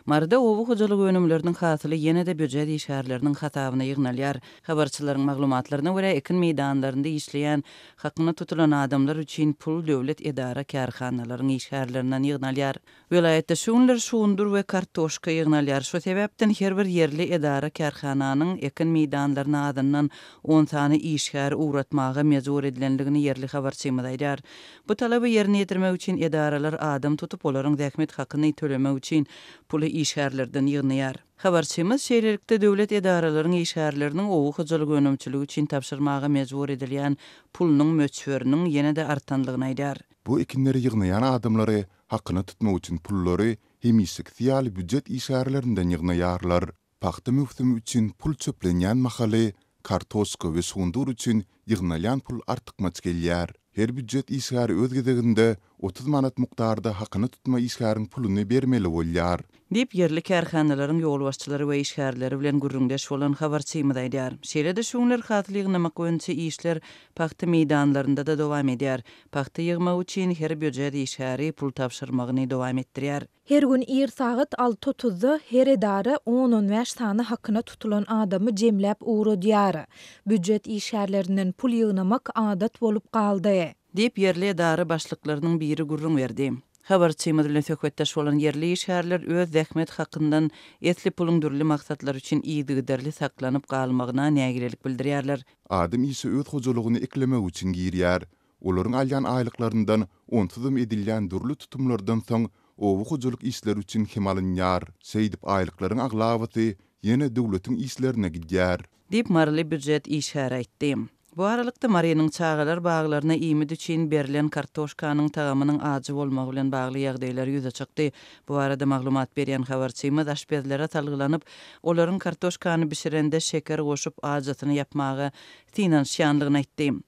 Maryda oba hojalyk önümleriniň hasyly ýene-de býujet işgärleriniň hasabyna ýygnalýar. Habarçylaryň maglumatlaryna görä, ekin meýdanlarynda işleýän, hakyna tutulan adamlar üçin pul döwlet edara-kärhanalaryň işgärlerinden ýygnalýar. Welaýatda şu günler şugundyr we kartoşka ýygnalýar. Şu sebäpden her bir ýerli edara-kärhananyň ekin meýdanlaryna azyndan on sany işgär ugratmaga mejbur edilendigini ýerli habarçymyz aýdýar. Bu talaby ýerine ýetirmek üçin edaralar adam tutup, olaryň zähmet hakyny tölemek üçin puly işgärlerden ýygnaýar. Habarçymyz şeýlelikde döwlet edaralaryň işgärleriniň oba hojalyk önümçiligi üçin tabşyrmaga mejbur edilýän pulunyň möçberiniň ýene-de artandygyny aýdýar. Bu ekinleri ýygnaýan adamlary hakyna tutmak üçin pullary hemişekisi ýaly býujet işgärlerinden ýygnaýarlar. Pagta möwsümi üçin pul çöplenýän mahaly, kartoşka we şugundyr üçin ýygnalýan pul artykmaç gelýär. Her býujet işgäri öz gezeginde 30 manat mukdarda hakyna tutma işgäriň puluny bermeli bolýar. Diýip, ýerli kärhanalaryň ýolbaşçylary we işgärleri bilen gürrüňdeş bolan habarçymyz aýdýar. Şeýle-de şu günler hasyl ýygnamak boýunça işler pagta meýdanlarynda-da dowam edýär. Pagta ýygmak üçin her býujet işgäri pul tabşyrmagyny dowam etdirýär. Her gün ir sagat alty otuzda her edara on-on bäş sany hakyna tutulan adamy jemläp ugradýar. Býujet işgärlerinden pul ýygnamak adat bolup galdy. Diýip, ýerli edara başlyklarynyň biri gürrüň berdi. Habarçymyz bilen söhbetdeş bolan ýerli işgärler öz zähmet hakyndan esli puluň dürli maksatlar üçin yzygiderli saklanyp galmagyna nägilelik bildirýärler. Adam işe öz hojalygyny eklemek üçin girýär. Olaryň alýan aýlyklaryndan onsuzam edilýän dürli tutumlardan soň oba hojalyk işleri üçin hem alynýar. Şeýdip aýlyklaryň aglabasy ýene döwletiň işlerine gidýär. Diýip, maryly býujet işgäri aýtdy. Bu aralykda, Marynyň çagalar baglaryna iýmit üçin berlen kartoşkanyň tagamynyň ajy bolmagy bilen bagly ýagdaýlar ýüze çykdy. Bu barada maglumat berýän habarçymyz aşpezlere salgylanyp, olaryň kartoşkany bişirende şeker goşup, ajysyny ýapmaga synanyşýandygyny aýtdy.